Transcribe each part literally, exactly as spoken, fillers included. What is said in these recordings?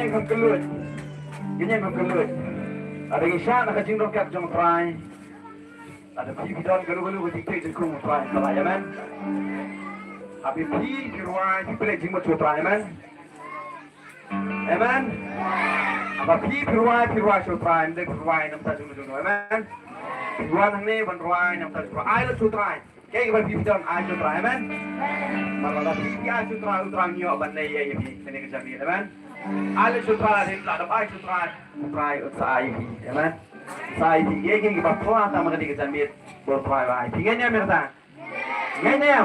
Ngin ym kylluid. Ngin ym kylluid. Lada ngi shah na ka jingdonkam jong u Trai. Lada phi phi don ka lum ka lum ka jingtei jingkhung u Trai. Amen. Haba phi phi rwai phi pynleit jingmut sha u Trai. Amen. Amen. Haba phi phi rwai phi rwai sha u Trai. Ym dei phi rwai namar jong u. Amen. Phi rwai hangne ban rwai namar jong u Trai. Ai lut sha u Trai. Kaei kaba phi phi don ai sha u Trai, amen. Namar lada phi phi ai sha u Trai, u Trai un ïoh ban leh ïa phi kane ka jingmut, amen. Ai lut sha u Trai, lada phi ai sha u Trai, u Trai un sa ai ïa phi, amen. Sa ai ïa phi, ïa kine kiba pla tang ma kane ka jingmut, ba u Trai un ai ïa phi. Ngin ïa mih tang. Ngin ïa.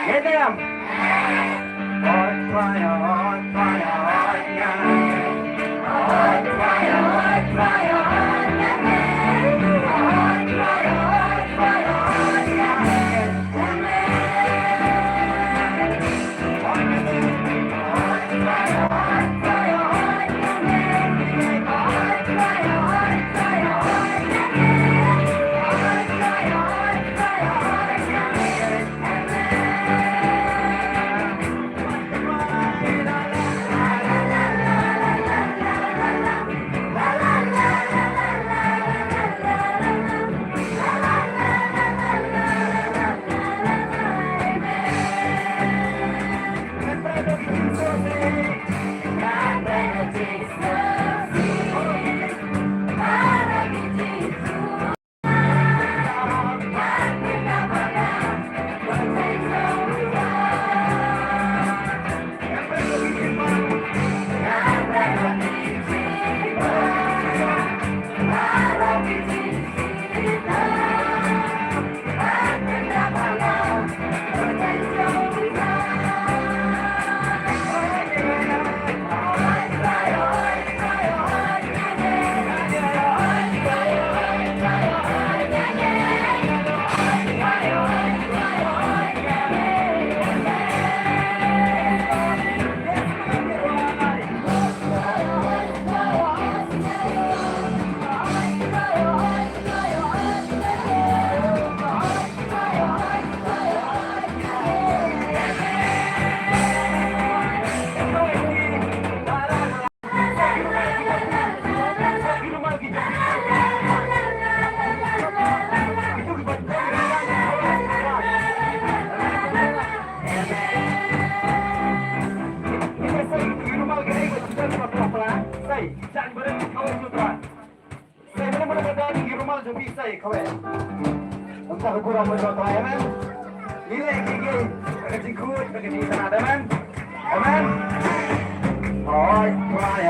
Ngin ïa. Sai, mano mano ba don ïa ki rumal jong phi, sai khawei. Kumta ka burom ka jong u Trai, amen. Ngi leh kiei kiei ka jingkhuid ka jingïeit, amen. Amen. Hooid, Trai,